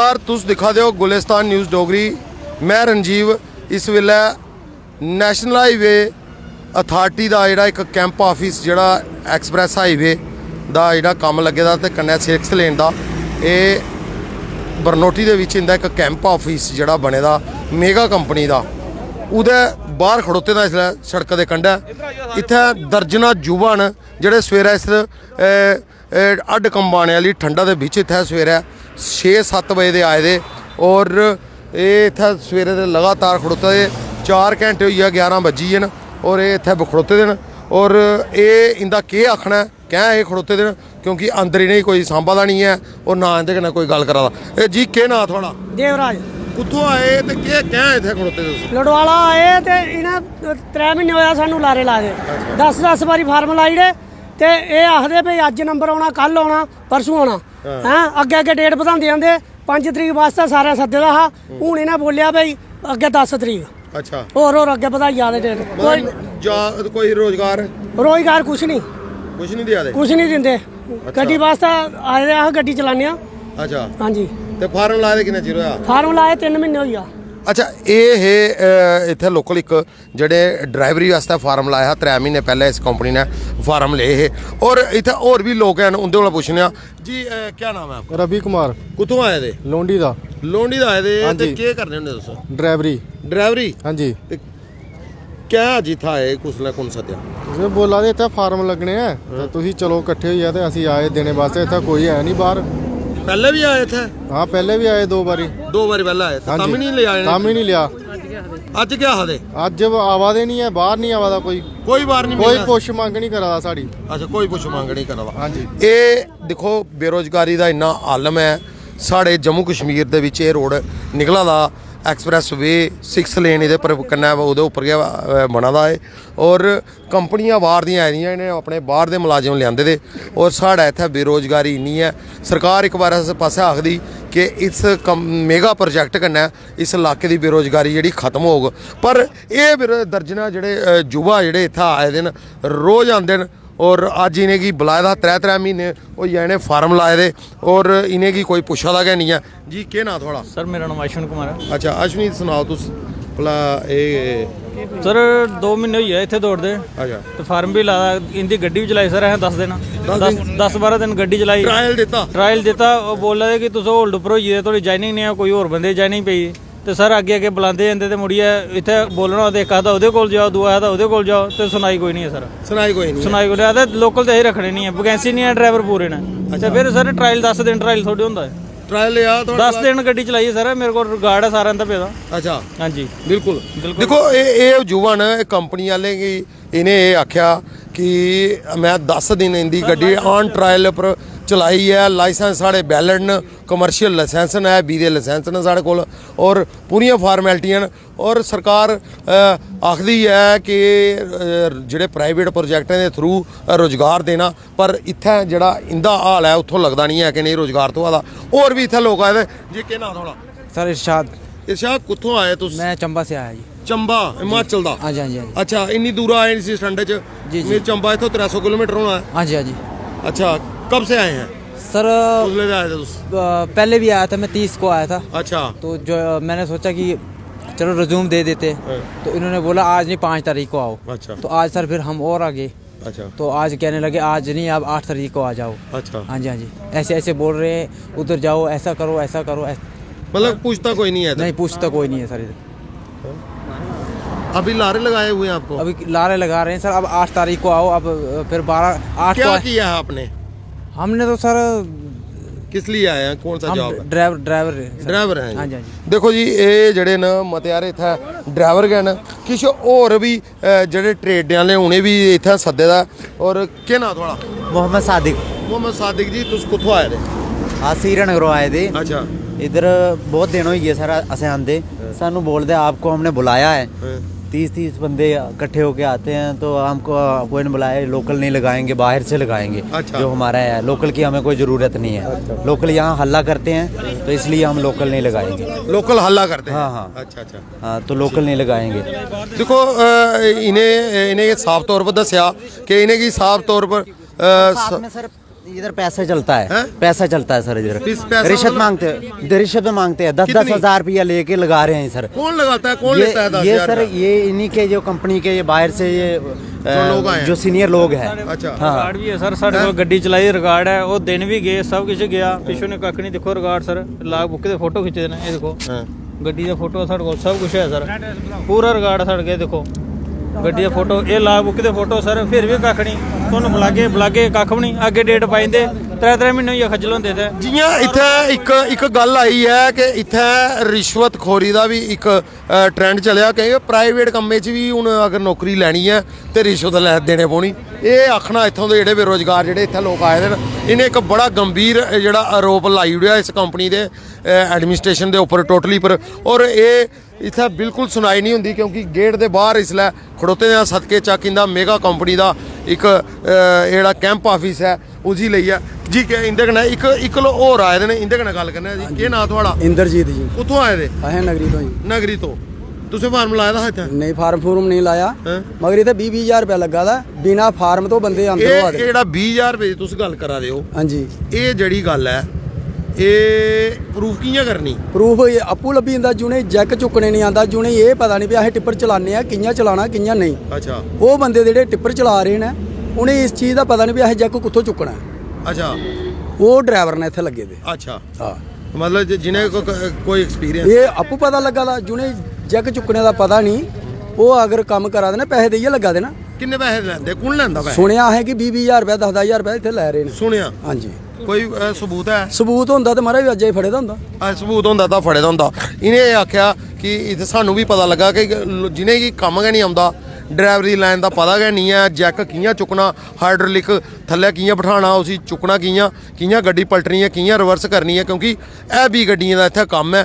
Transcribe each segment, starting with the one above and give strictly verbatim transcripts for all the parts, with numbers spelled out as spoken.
यार, तुस दिक्खा दे ओ गुलिस्तान न्यूज़ डोगरी। मैं रंजीव। इस बेल्लै नेशनल हाईवे अथॉरिटी दा जेह्ड़ा इक कैंप ऑफिस, जेह्ड़ा एक्सप्रैस हाईवे दा जेह्ड़ा कम्म लग्गे दा ते कन्नै सिक्स लेन दा, एह् बरनोटी दे बिच इं'दा इक कैंप ऑफिस जेह्ड़ा बने दा मेगा कंपनी दा, ओह्दे बाह्र खड़ोते दा इसलै सड़क दे कंढै। इत्थै दर्जनां युवा न जेह्ड़े सवेरै इस, ए, ए, हड्ड कंबाने आह्ली ठंडा दे बिच इत्थै सवेरै छे सत्त बजे दे आए दे, और एह् इत्थै सवेरे दे लगातार खड़ोते दे। चार घैंटे होई गेआ, ग्यारह बज्जी गे न, और एह् इत्थै खड़ोते दे न। और एह् इं'दा केह् आखना ऐ, कैं एह् खड़ोते दे न, क्योंकि अंदर इ'नेंगी कोई सांभा दा निं ऐ और ना इं'दे कन्नै कोई गल्ल करा दा। एह् जी, केह् नांऽ थुआढ़ा? देवराज। कुत्थुआं आए ते केह्, कैं इत्थै खड़ोते दे तुस? लडवाला आए ते इ'नें त्रै म्हीने होआ सानू लारे लाए दे। अच्छा। दस दस बारी फार्म लाई ओड़े ते एह् आखदे भई अज्ज नंबर औना, कल औना, परसों औना। हां। हैं, अग्गें अग्गें डेट बधांदे जंदे। पंज तरीक बास्तै सारें सद्दे दा हा, हून इ'नें बोलेआ भई अग्गें दस तरीक। अच्छा। होर होर अग्गें बधाई जा दे डेट। कोई मतलब जा, कोई रोजगार? रोजगार कुछ नहीं। कुछ नहीं देआ दे? कुछ नहीं दिंदे। अच्छा। गड्डी बास्तै आए दे अस, गड्डी चलाने आं। अच्छा। हां जी। ते फार्म लाए दे किन्ना चिर होआ? फार्म लाए तिन्न म्हीने होई गेआ। अच्छा, एह् हे, अ, इत्थै लोकल इक जेह्ड़े ड्राइवरी आस्तै फार्म लाया हा त्रै म्हीने पैह्लें, इस कंपनी ने फार्म ले हे। और इत्थै होर बी लोक हैन, उं'दे कोला पुच्छने आं। जी, अ, क्या नाम है आपका? रवि कुमार। कुत्थों आए दे? लोंडी दा। लोंडी दा आए दे। हां ते जी। केह् करने होंदे तुस? ड्राइवरी। ड्राइवरी? हां जी। ते क्या अज्ज इत्थै आए, कुसलै कु'न सद्देआ? तुसें बोला दे इत्थै फार्म लग्गने ऐ, ते हां। तुसी चलो कट्ठे होइयै ते असी आए देने वास्तै, इत्थै कोई है नहीं बाहर। पैह्लें बी आए इत्थै? हां, पैह्लें बी आए दो बारी। दो बारी पैह्लें आए, ते हां तां जी। बी नहीं लेआ इ'नें? तां बी नहीं लेआ। अज्ज क्या आखदे? अज्ज आवा दे नहीं ऐ, बाहर नहीं आवा दा कोई। कोई बाहर नहीं कोई मिलना? पुच्छ मंग नहीं करा दा साढ़ी। अच्छा, कोई पुच्छ मंग नहीं करा दा। हां जी। एह् दिक्खो, बेरोजगारी दा इन्ना आलम ऐ। साढ़े जम्मू कश्मीर दे बिच एह् रोड निकला दा, एक्सप्रैस वे, सिक्स लेन एह्दे पर, कन्नै ओह्दे उप्पर गै, अ, बना दा ऐ। और कंपनियां बाहर दियां आई दियां, इ'नें अपने बाहर दे मुलाजम लेआंदे दे, और साढ़े इत्थै बेरोजगारी इन्नी ऐ। सरकार इक बार इस पासै आखदी कि इस कम-, मेगा प्रोजेक्ट कन्नै इस इलाके दी बेरोजगारी जेह्ड़ी खत्म होग, पर एह् बेरो-, दर्जनां जेह्ड़े, अ, युवा जेह्ड़े इत्थै आए दे न, रोज आंदे न, और अज्ज इ'नेंगी बुलाए दा, त्रै त्रै म्हीने होई गे इ'नें फार्म लाए दे, और इ'नेंगी कोई पुच्छा दा गै निं ऐ। जी, केह् नांऽ थुआढ़ा? सर, मेरा नांऽ अश्विन कुमार ऐ। अच्छा, अश्विन, सनाओ तुस भला, एह् सर, दो म्हीने होई गे इत्थै दौड़दे। अच्छा। ते फार्म बी लाए दा, इं'दी गड्डी बी चलाई सर असें दस दिन। दस दस, दिन? दस बारां दिन गड्डी चलाई। ट्रायल दित्ता? ट्रायल दित्ता, ओह् बोला दे कि तुस होल्ड उप्पर होई गेदे, थुआढ़ी ज्वाइनिंग निं ऐ, कोई होर बंदे दी ज्वाइनिंग पेई। ते सर, अग्गें अग्गें बुलांदे जंदे ते मुड़ियै इत्थै बोलना होऐ ते इक आखदा ओह्दे कोल जाओ, दूआ आखदा ओह्दे कोल जाओ, ते सुनाई कोई निं ऐ सर। सुनाई कोई निं ऐ। सुनाई कोई निं ऐ। ते लोकल ते असें रक्खने निं ऐ, वैकेंसी निं ऐ, ड्राइवर पूरे न। अच्छा। ते फिर सर, ट्रायल दस दिन ट्रायल थोड़ी होंदा ऐ। ट्रायल लेआ थुआढ़े दस कोला? दिन गड्डी चलाई ऐ सर, मेरे कोल रिकार्ड ऐ सारा इं'दा पेदा। अच्छा। हां जी। बिल्कुल। बिल्कुल। दिक्खो, एह्, एह् युवा न, एह् कंपनी आह्लें गी इ'नें एह् आखेआ कि में दस दिन इं'दी गड्डी on trial उप्पर चलाई ऐ, लाइसेंस साढ़े वैलिड न, कमर्शियल लाइसेंस न, बी दे लाइसेंस न साढ़े कोल, और पूरियां फार्मैलिटियां न। और सरकार, अ, आखदी ऐ कि, अ, जेह्ड़े प्राइवेट प्रोजैक्टें दे थ्रू रुजगार देना, पर इत्थै जेह्ड़ा इं'दा हाल ऐ, उत्थों लगदा निं ऐ कि इ'नेंगी रुजगार थ्होआ दा। होर बी इत्थै लोक आए दे। जी, केह् नांऽ थुआढ़ा? सर, इरशाद। इरशाद, कुत्थों आए तुस? मैं चंबा से आया जी। चंबा, हिमाचल दा? हाँ जी, हाँ जी, हाँ जी। अच्छा, इन्नी दूरा आए इस ठंड च? जी, जी। मेरे चंबा इत्थों त्रै सौ किलोमीटर होना है। हाँ जी, हाँ जी। अच्छा, कब से आए हैं? सर, कुसले दे आए थे तुस? अ, पहले भी आया था, मैं तीस को आया था। अच्छा। तो जो, मैंने सोचा कि चलो रिज्यूम दे देते हैं। हाँ। तो इन्होंने बोला, "आज नहीं, पाँच तारीख को आओ।" अच्छा। तो आज सर फिर हम और आ गए। अच्छा। तो आज कहने लगे, "आज नहीं, आप आठ तारीख को आ जाओ।" अच्छा। हाँ जी, हाँ जी। ऐसे, ऐसे बोल रहे हैं, "उधर जाओ, ऐसा करो, ऐसा करो, ऐस-" मतलब पूछता कोई नहीं है इधर? नहीं, पूछता कोई नहीं है सर इधर। अभी लारे लगाए हुए हैं आपको? अभी लारे लगा रहे हैं सर, अब आठ तारीख को आओ, अब फिर बारह, आठ क्या को आ- किया है आपने? हमने तो सर किस लिए आए हैं, कौन सा हम जॉब है? ड्राइवर, ड्राइवर हैं सर। ड्राइवर हैं जी। हाँ जी, हाँ जी। देखो जी, ये जेह्ड़े न मते हारे इत्थै ड्राइवर गै न, किश होर बी अ, जेह्ड़े ट्रेड आह्ले उ'नें बी इत्थै सद्दे दा ऐ। और केह् नांऽ थुआढ़ा? मोहम्मद सादिक। मोहम्मद सादिक जी, तुस कुत्थुं आए दे? अस हीरानगरों आए दे। अच्छा। इधर बहुत दिन होई गए सर असें आंदे। हाँ। सानू बोलदे, "आपको हमने बुलाया है।" हाँ। तीस तीस बंदे इकट्ठे होके आते हैं, तो हमको कोई नहीं बुलाया, लोकल नहीं लगाएंगे, बाहर से लगाएंगे। अच्छा। जो हमारा है, लोकल की हमें कोई ज़रूरत नहीं है। अच्छा। लोकल यहाँ हल्ला करते हैं, तो इसलिए हम लोकल नहीं लगाएंगे। लोकल हल्ला करते हैं? हाँ, हाँ। अच्छा, अच्छा। हाँ, तो लोकल नहीं लगाएंगे। दिक्खो, अ, इ'नें, इ'नें साफ तौर पर दस्सेआ कि इ'नेंगी साफ तौर पर, अ, स- साथ में सर, इधर पैसे चलता है। हैं? पैसा चलता है सर इधर। किस पैसा रिश्वत मतलब? मांगते हैं, रिश्वत मांगते हैं, दस दस कितनी? हजार रुपया लेके लगा रहे हैं सर। कौन लगाता है, कौन ये लेता है दस ये हजार सर, का? ये इन्हीं के जो कंपनी के, ये बाहर से ये अ, जो लोग आए हैं। जो सीनियर लोग हैं। अच्छा। हाँ। ਰਿਕਾਰਡ ਵੀ ਹੈ ਸਰ, ਸਾਡੇ ਕੋਲ ਗੱਡੀ ਚਲਾਈ, ਰਿਕਾਰਡ ਹੈ, ਉਹ ਦਿਨ ਵੀ ਗਏ, ਸਭ ਕੁਝ ਗਿਆ, ਪਿੱਛੋਂ ਨੇ ਕੱਖ ਨਹੀਂ। ਦੇਖੋ ਰਿਕਾਰਡ ਸਰ, ਲਾਗ ਬੁੱਕ ਦੇ ਫੋਟੋ ਖਿੱਚਦੇ ਨੇ, ਇਹ ਦੇਖੋ। ਹਾਂ। ਗੱਡੀ ਦਾ ਫੋਟੋ ਸਾਡੇ ਕੋਲ ਸਭ ਕੁਝ ਹੈ ਸਰ, ਪੂਰਾ ਰਿਕਾਰਡ ਸਾਡੇ ਕੋਲ। ਦੇਖੋ, ਗੱਡੀ ਦਾ ਫੋਟੋ, ਇਹ ਲਾਗ ਬੁੱਕ ਦੇ ਫੋਟੋ ਸਰ, ਫਿਰ ਵੀ ਕੱਖ ਨਹੀਂ। ਤੁਹਾਨੂੰ ਬੁਲਾਗੇ ਬੁਲਾਗੇ ਕੱਖ ਵੀ ਨਹੀਂ, ਅੱਗੇ ਡੇਟ ਪਾਈਂਦੇ, ਤਰੇ ਤਰੇ ਮਹੀਨੇ ਹੋਈ ਖੱਜਲ ਹੁੰਦੇ ਤੇ। जियां इत्थै इक इक गल्ल आई ऐ कि इत्थै रिश्वतखोरी दा बी इक ट्रेंड चलेआ, क्योंकि प्राइवेट कम्मै च बी हुन अगर नौकरी लैनी ऐ ते रिश्वत लै देने पौनी। एह् आखना इत्थूं दे जेह्ड़े बेरोजगार जेह्ड़े इत्थै लोक आए दे न, इ'नें इक बड़ा गंभीर जेह्ड़ा आरोप लाई ओड़ेआ इस कंपनी दे एडमिनिस्ट्रेशन दे उप्पर, टोटली पर। और एह् इत्थै बिल्कुल सुनाई निं होंदी, क्योंकि गेट दे बाह्र इसलै खड़ोते दे आं सदके चक इंदा मेगा कंपनी दा इक अ, जेह्ड़ा कैंप आफिस ऐ उसी लेइयै। जी, के इंदे कन्नै इक इक लो होर आए दे न, इंदे कन्नै गल्ल करने आं जी। केह् नांऽ थुआढ़ा? इंद्रजीत जी। कुत्थुआं आए दे? असें नगरी तो ही। नगरी तो। तुसें फार्म लाए दा हा इत्थै? नहीं, फार्म फूर्म नहीं लाया। हैं? मगर इत्थै बीह् बीह् ज्हार रपेआ लग्गा दा, बिना फार्म तो बंदे अंदर एह् होआ दे। एह् जेह्ड़ा बीह् ज्हार रपेऽ दी तुस गल्ल करा दे ओ, हां जी। एह् जेह्ड़ी गल्ल ऐ, एह् प्रूफ कि'यां करनी? प्रूफ एह् आपूं लब्भी जंदा, जि'नें जैक चुक्कने नहीं आंदा, जि'नें एह् पता नहीं भी असें टिप्पर चलाने आं, कि'यां चलाना, कि'यां नेईं। अच्छा। ओह् बंदे जेह्ड़े टिप्पर चला रहे न, उ'नें इस चीज़ दा पता नहीं भी असें जैक कुत्थों चुक्कना ऐ। अच्छा। ओह् ड्राइवर ने इत्थै लग्गे दे। अच्छा। हां। मतलब जे- जि'नें को- कोई एक्सपीरियंस। एह् आपूं पता लग्गा दा, जि'नें जैक चुक्कने दा पता नहीं, ओह् अगर कम्म करा दे न, पैसे देइयै लग्गा दे न। किन्ने पैसे लैंदे? कु'न लैंदा पैसे? सुनेआ असें कि बीह् बीह् ज्हार रपेआ, दस दस ज्हार रपेआ इत्थै लै रहे न। सुनेआ। हां जी। कोई अ, सबूत ऐ? सबूत होंदा ते महाराज अज्जै गी फड़े दा होंदा। आ, सबूत होंदा तां फड़े दा होंदा। इ'नें एह् आखेआ कि इत्थै सानूं बी पता लग्गा कि ल- जि'नेंगी कम्म गै निं औंदा, ड्राइवरी लाइन दा पता गै निं ऐ, जैक कि'यां चुक्कना, हाइड्रोलिक थल्लै कि'यां बठाना, उसी चुक्कना कि'यां, कि'यां गड्डी पलटनी ऐ, कि'यां रिवर्स करनी ऐ, क्योंकि हैवी गड्डियें दा इत्थै कम्म ऐ,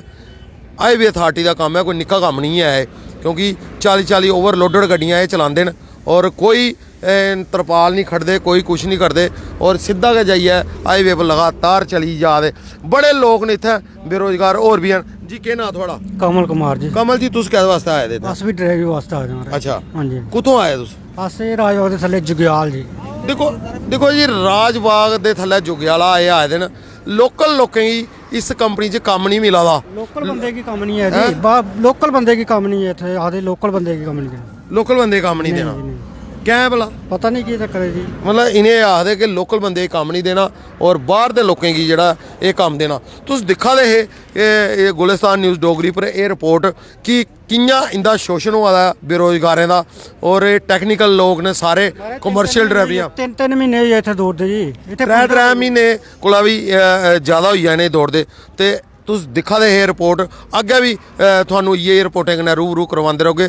हाईवे अथार्टी दा कम्म ऐ, कोई निक्का कम्म निं ऐ एह्, क्योंकि चाली चाली ओवरलोडड गड्डियां एह् चलांदे न। और कोई ए, तरपाल नहीं खड़दे, कोई कुछ नहीं करदे और सिद्धा गै जाइयै हाईवे पर लगातार चली जा दे। बड़े लोक न इत्थै बेरोजगार होर बी हैन। जी, केह् नांऽ थुआढ़ा? कमल कुमार जी। कमल जी, तुस कैह्दे वास्तै आए दे इत्थै? अस बी ड्राइवरी वास्तै आए दे महाराज। अच्छा। हां जी। कुत्थों आए तुस? अस एह् राजबाग दे थल्ले जुगेआल जी। दिक्खो, दिक्खो जी, राजबाग दे थल्लै जुगेआला एह् आए दे न। लोकल लोकें गी इस कंपनी च कम्म नहीं मिला दा। लोकल बंदे गी कम्म नहीं ऐ जी। बा- लोकल बंदे गी कम्म नहीं ऐ इत्थै, आखदे लोकल बंदे गी कम्म नहीं ऐ। लोकल बंदे गी कम्म नहीं नेईं देना। जी, नेईं। कैं भला? पता नहीं केह् चक्कर ऐ जी। मतलब इ'नें एह् आखदे कि लोकल बंदे गी कम्म नहीं देना और बाहर दे लोकें गी जेह्ड़ा एह् कम्म देना। तुस दिक्खा दे हे एह् एह् गुलिस्तान न्यूज़ डोगरी पर एह् रिपोर्ट कि कि'यां इं'दा शोशण होआ दा बेरोजगारें दा। और एह् टैक्नीकल लोक न सारे, कमर्शियल ड्राइवरियां। तिन्न तिन्न म्हीने होई गे इत्थै दौड़दे जी। इत्थै त्रै त्रै म्हीने कोला बी अ, अ, ज्यादा होई गे इ'नें दौड़दे। ते तुस दिक्खा दे हे रिपोर्ट, अग्गें बी अ, थुहानू इ'यै रिपोर्टें कन्नै रूबरू करवांदे रौह्गे।